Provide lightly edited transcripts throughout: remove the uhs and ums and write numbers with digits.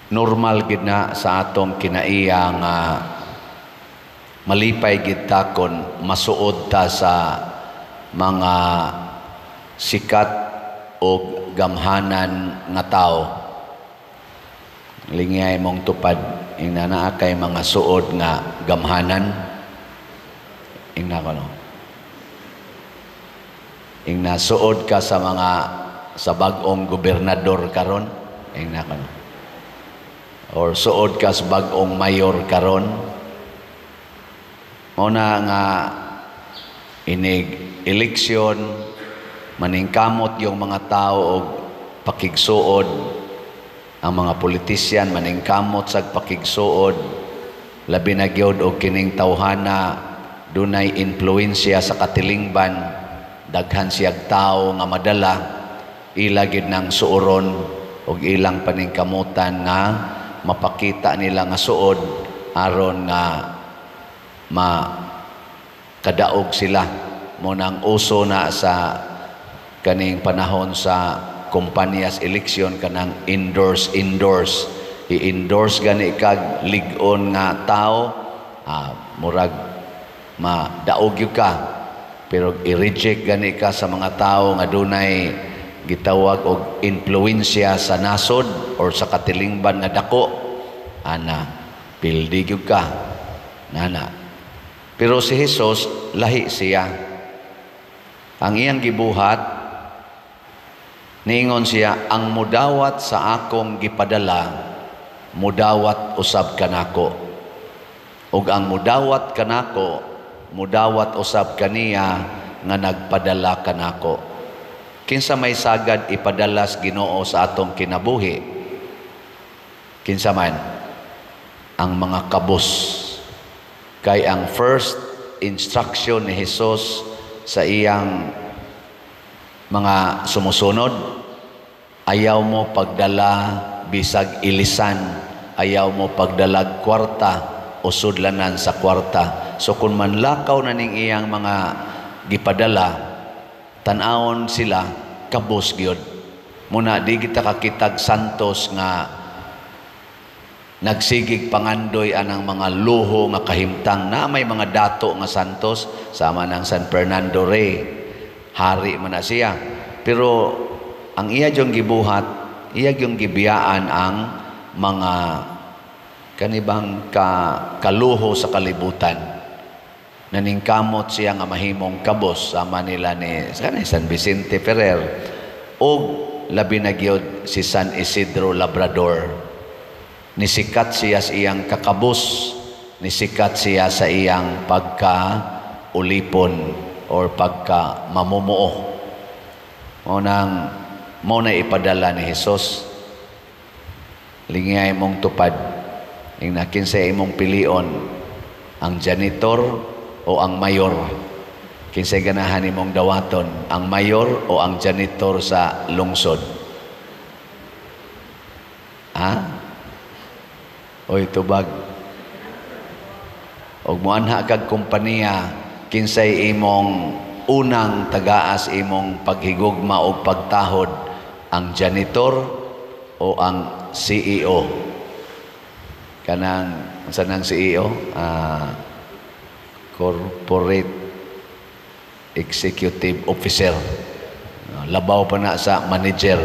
Normal gid na sa atong kinaiya nga malipay gid ta kon masuod ta sa mga sikat o gamhanan nga tao. Lingiyay mong tupad, ingna naa kay mga suod nga gamhanan. Ingna ko, no. Ingna suod ka sa bag-ong gobernador karon, ingna ko, no. Or suod ka sa bag-ong mayor karon. Mao na nga inig eleksyon, maningkamot yung mga tao og pakigsuod. Ang mga politisyan maningkamot sa pakigsuod, labi na gyud og kining tawhana dunay impluwensya sa katilingban, daghan siyag tao nga madala, ila gid nang suoron og ilang paningkamutan nga mapakita nila nga suod aron nga makadaog sila. Mao nang uso na sa kaning panahon sa kumpanyas eleksyon kanang endorse endorse, i-endorse gani kag lig-on nga tao, murag madaog gyud ka, pero i-reject gani ka sa mga tao nga dunay gitawag og impluwensya sa nasod or sa katilingban nga dako ana, pildi gyud ka nana. Pero si Jesus, lahi siya. Ang iyang gibuhat, niingon siya, "Ang mudawat sa akong gipadala, mudawat usab kanako, ug ang mudawat kanako, mudawat usab kaniya nga nagpadala kanako." Kinsa may sagad ipadalas Ginoo sa atong kinabuhi? Kinsa man? Ang mga kabus. Kay ang first instruction ni Jesus sa iyang mga sumusunod, "Ayaw mo pagdala bisag ilisan, ayaw mo pagdalag kwarta o sudlanan sa kwarta." So kung manlakaw na ning iyang mga gipadala, tan-awon sila, kabos gyud. Muna di kita kakitag santos nga nagsigig pangandoy anang mga luho nga kahimtang. Na may mga dato nga santos sama ng San Fernando Rey, hari man na siya, pero ang iya yung gibuhat, iya yung gibiyaan ang mga kanibang kaluho sa kalibutan. Naningkamot siya nga mahimong kabos sama nila ni San Vicente Ferrer og labi na gyud si San Isidro Labrador. Nisikat siya sa iyang kakabos, nisikat siya sa iyang pagka-ulipon or pagka mamumuo. Mao na ipadala ni Jesus. Lingiyay mong tupad, ingna kinsa imong pilion, ang janitor o ang mayor? Kinsay ganahan nimong dawaton, ang mayor o ang janitor sa lungsod? Ha? Oy, tubag. Og muanha kag kompanya, kinsay imong unang tagaas imong paghigugma o pagtahod, ang janitor o ang CEO? Kanang unsa nang CEO? Corporate Executive Officer. Labaw pa na sa manager.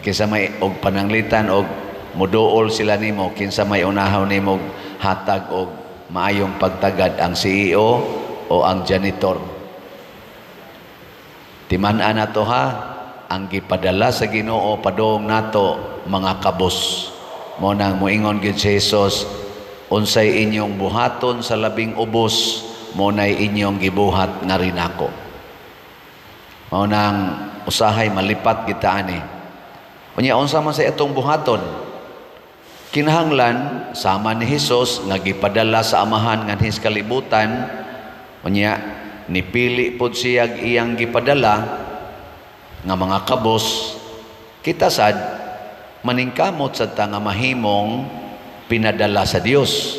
Kinsa may og pananglitan og muduol sila nimo, kinsa may unahaw nimo hatag og maayong pagtagad, ang CEO o ang janitor? Timan-an nato ha, ang gipadala sa Ginoo padung nato mga kabos. Mao nang moingon gyud si Jesus, "Unsay inyong buhaton sa labing ubos, mao nay inyong gibuhat nga rinako." Mao nang usahay malipat kita ani. Unya, unsa man sa atong buhaton? Kinahanglan sama ni Hesus nga gipadala sa Amahan nganhi sa kalibutan, unya nipili pod siya iyang gipadala nga mga kabos, kita sad maningkamot sad ta nga mahimong pinadala sa Dios.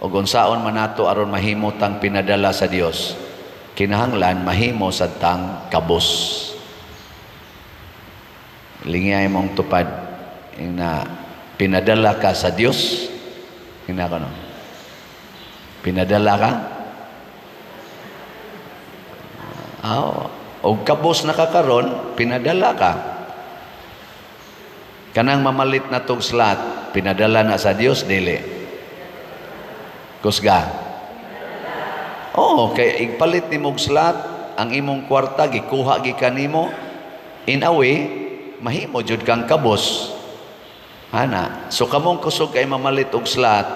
Ug unsaon man nato aron mahimo tang pinadala sa Dios? Kinahanglan mahimo sad tang kabos. Lingiyay mong tupad, na Pinadala ka sa Dios? Hinako, no? Pinadala ka? Oh, og kabos na ka karon, pinadala ka. Kanang mamalit na tong slot, pinadala na sa Dios, dili? Kusga. Oo, kay igpalit nimo og slot, ang imong kwarta gikuha gikan nimo, in a way, mahimo jud kang kabos. Ana, so kamong kusog kay mamalit og slot,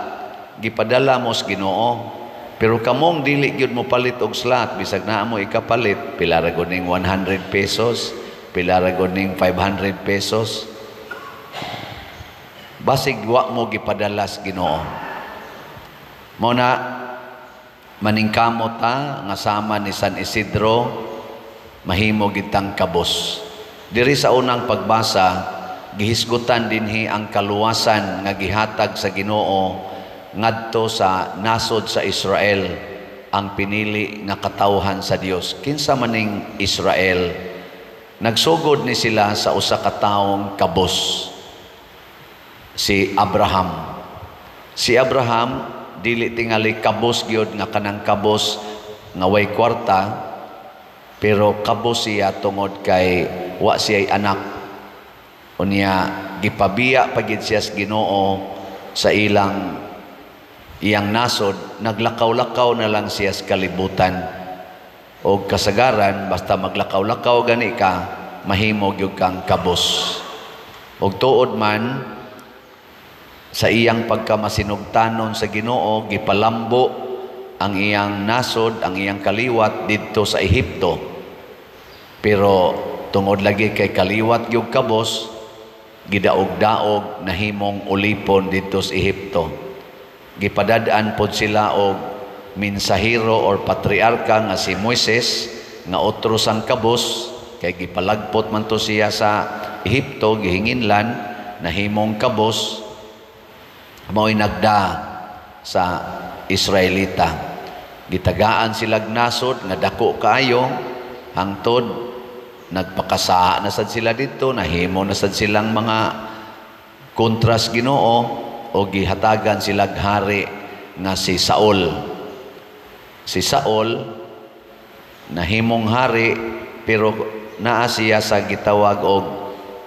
gipadala mo sa Ginoo. Pero kamong dili gyud mo palit og slot, bisag naa mo ikapalit, pila ra gud ning 100 pesos, pila ra gud ning 500 pesos. Basig wa mo gipadala sa Ginoo. Mao na maningkamot ta nga sama ni San Isidro, mahimo gitang kabos. Diri sa unang pagbasa, gihisgutan dinhi ang kaluwasan nga gihatag sa Ginoo ngadto sa nasod sa Israel, ang pinili nga katawhan sa Dios. Kinsa maning Israel? Nagsugod ni sila sa usa ka taong kabos, si Abraham. Si Abraham dili tingali kabos gyud nga kanang kabos nga way kwarta, pero kabos siya tungod kay wa siya'y anak. Unya gipabiya pa gid siya sa Ginoo sa iyang nasod, naglakaw-lakaw na lang siya sa kalibutan. Og kasagaran basta maglakaw-lakaw gani ka, mahimo gyud kang kabos. Og tuod man sa iyang pagkamasinugtanon sa Ginoo, gipalambo ang iyang nasod, ang iyang kaliwat didto sa Ehipto. Pero tungod lagi kay kaliwat gyud kabos, gidaog-daog nahimong ulipon didto sa Ehipto. Gipadad-an pod sila og mensahero or patriarka nga si Moises, nga otro sang kabos kay gipalagpot man to siya sa Ehipto, gihinginlan, nahimong kabos, mao'y nagda sa Israelita. Gitagaan silag nasod nga dako kaayo, hangtod nagpakasaa na sad sila didto, nahimo na sad silang mga kontras Ginoo, o gihatagan silag hari nga si Saul. Si Saul nahimong hari, pero naa siya sa gitawag og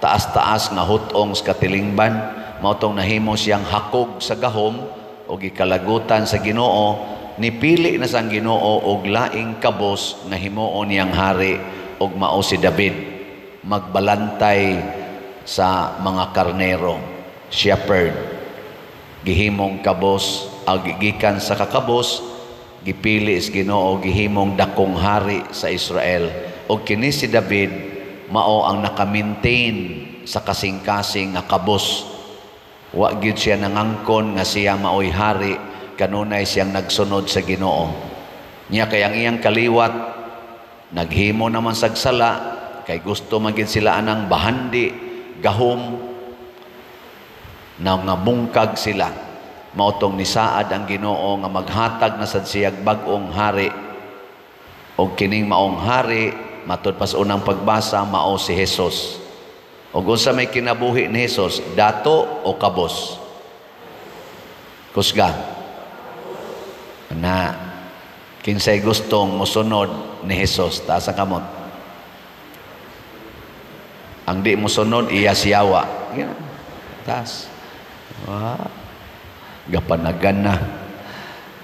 taas-taas nga hutong sa katilingban. Mao tong nahimo siyang hakog sa gahom o gikalagutan sa Ginoo. Nipili na sang Ginoo og laing kabos nga himuon niyang hari, og mao si David, magbalantay sa mga karnero, shepherd. Gihimong kabos, ag gikan sa kakabos, gipili sa Ginoo, gihimong dakong hari sa Israel. Og kini si David mao ang naka-maintain sa kasing-kasing nga kabos. Wa gyud siya nangangkon nga siya maoy hari, kanunay siyang nagsunod sa Ginoo. Nya kay ang iyang kaliwat naghimo naman sagsala, kay gusto man gid sila anang bahandi, gahom, na nga bungkag sila. Mao tong nisaad ang Ginoo nga maghatag na sad siyag bag-ong hari. Og kining maong hari, matud pa sa unang pagbasa, mao si Jesus. Og unsa may kinabuhi ni Jesus, dato o kabos? Kusga. Na kinsay gustong mosunod ni Jesus, taas ang kamot. Ang di mosunod, iya siyawa. Taas. Wah. Gapanagan na.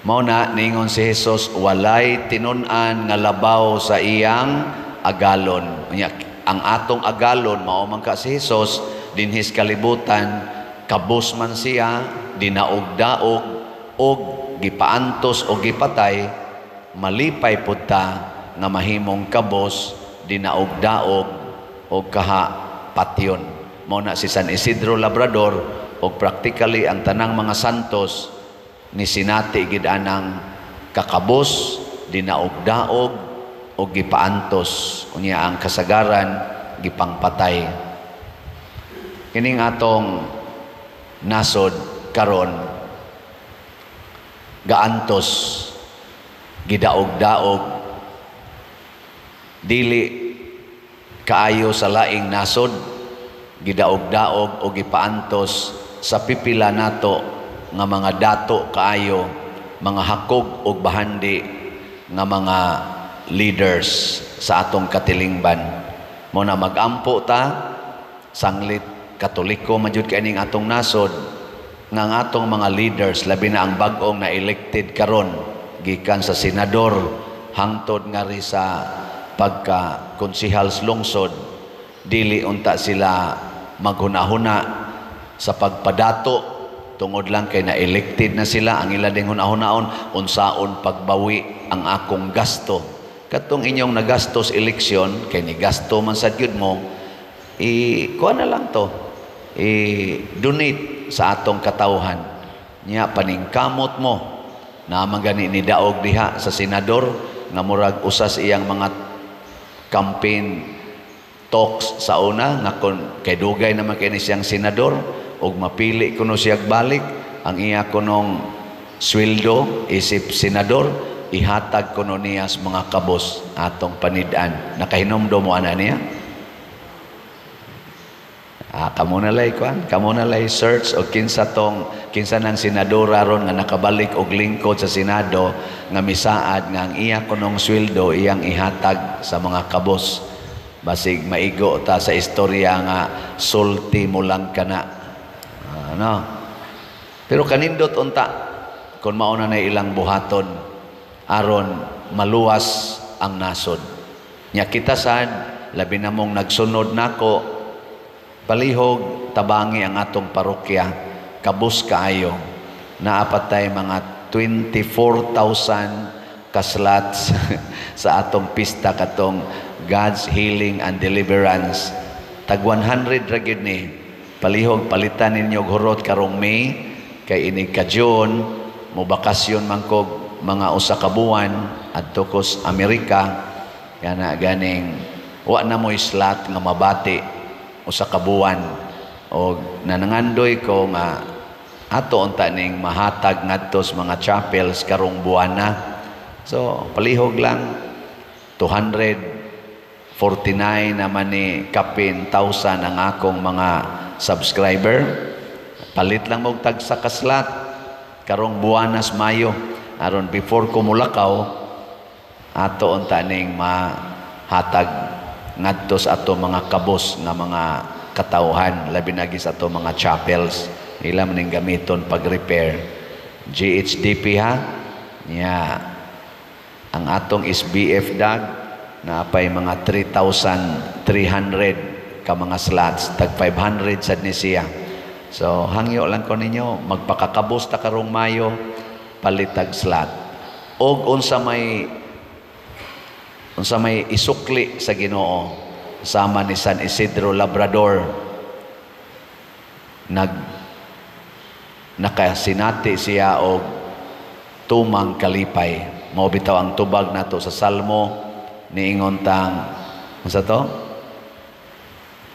Mao na ningon si Jesus, walay tinun-an nga labaw sa iyang agalon. Unya, ang atong agalon mao man ka si Jesus dinhis kalibutan, kabos man siya, dinaog-daog og gipaantos og gipatay, malipay pud ta nga mahimong kabos, dinaog-daog og kaha patyon. Mao na si San Isidro Labrador og practically ang tanang mga santos ni sinati gid anang kakabos, dinaog-daog og gipaantos. Unya ang kasagaran gipangpatay. Kining atong nasod karon gaantos, gidaog-daog, dili kaayo sa laing nasod, gidaog-daog o gipaantos sa pipila nato nga mga dato kaayo, mga hakog og bahandi nga mga leaders sa atong katilingban. Mo na magampo ta, sanglit Katoliko man jud kay ning atong nasod, nga ang atong mga leaders, labi na ang bag-ong na elected karon gikan sa senador hangtod ngari sa pagka konsehal sa lungsod, dili unta sila maghunahuna sa pagpadato tungod lang kay na-elected na sila. Ang ila ding hunahunaon, unsaon pagbawi ang akong gasto. Katong inyong nagastos eleksyon, kay ni gasto man sad gyud mo, i kuha na lang to, i-donate sa atong katawhan nya. Paningkamot mo na man gani ni daog diha sa senador nga murag usas iyang mga campaign talks sa una nga kon kay dugay naman kay ni siyang senador ug mapili kuno siya balik, ang iya kunong sweldo isip senador ihatag kuno niya sa mga kabos atong panid-an. Nakahinumdom mo ana niya? Ah, kamo na lay kuan, kamo na lay search og kinsa tong kinsa nang senadora ron nga nakabalik og lingkod sa Senado nga misaad nga ang iya kunong sweldo iyang ihatag sa mga kabos. Basig maigo ta sa istorya nga sulti mo lang kana. Ano? Pero kanindot unta kung mauna na ilang buhaton aron maluwas ang nasod. Nya kita sad, labi na mong nagsunod nako, palihog tabangi ang atong parokya, kabus kaayo. Naapatay mga 24,000 ka-slots sa atong pista katong God's Healing and Deliverance. Tag 100 ra gyud ni. Palihog palitan ninyo og hurot karong May kay inig ka June mo bakasyon man kog mga usa ka buwan adto ko sa Amerika. Yana ganing wa na mo'y slot nga mabati usa ka buwan og nanangandoy ko nga ato unta ning mahatag ngadto sa mga chapels karong buwana. So palihog lang, 249 naman ni kapin thousand ang akong mga subscriber. Palit lang mo tag sa ka-slot karong buwanas Mayo aron before ko mulakaw ato unta ning mahatag ngadto sa ato mga kabos nga mga katawhan, labi na sa ato mga chapels, ila man ning gamiton pag-repair. GHDP ha nya, ang atong SBF dag naapay mga 3,300 ka mga slots, tag 500 sad ni siya. So hangyo lang ko ninyo, magpakakabos ta karong Mayo, palitag slot og unsa may isukli sa Ginoo sama ni San Isidro Labrador, nakasinati siya og tumang kalipay. Mao bitaw ang tubag nato sa Salmo, niingon tang unsa to,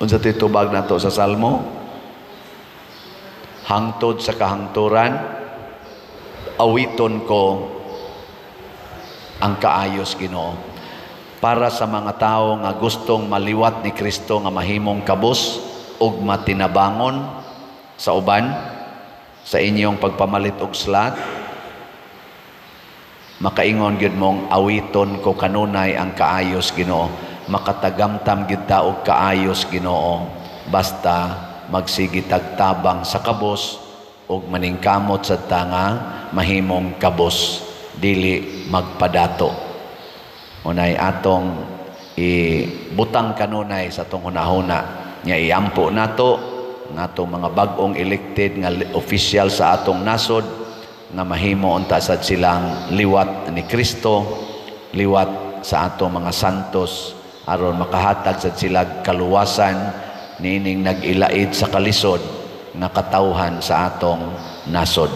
unsa to tubag nato sa Salmo? Hangtod sa kahangturan awiton ko ang kaayos, Ginoo. Para sa mga tao nga gustong maliwat ni Kristo nga mahimong kabos ug matinabangon sa uban sa inyong pagpamalit og slot, makaingon gyud mong awiton ko kanunay ang kaayos, Ginoo. Makatagamtam gyud ta og kaayos, Ginoo, basta magsige tag tabang sa kabos ug maningkamot sa ta nga mahimong kabos, dili magpadato. Unay atong ibutang kanunay sa atong hunahuna nya iampo nato ang atong mga bag-ong elected nga official sa atong nasod nga mahimo unta sad silang liwat ni Kristo, liwat sa atong mga santos, aron makahatag sad sila kaluwasan niining nag-ilaid sa kalisod nga katawhan sa atong nasod.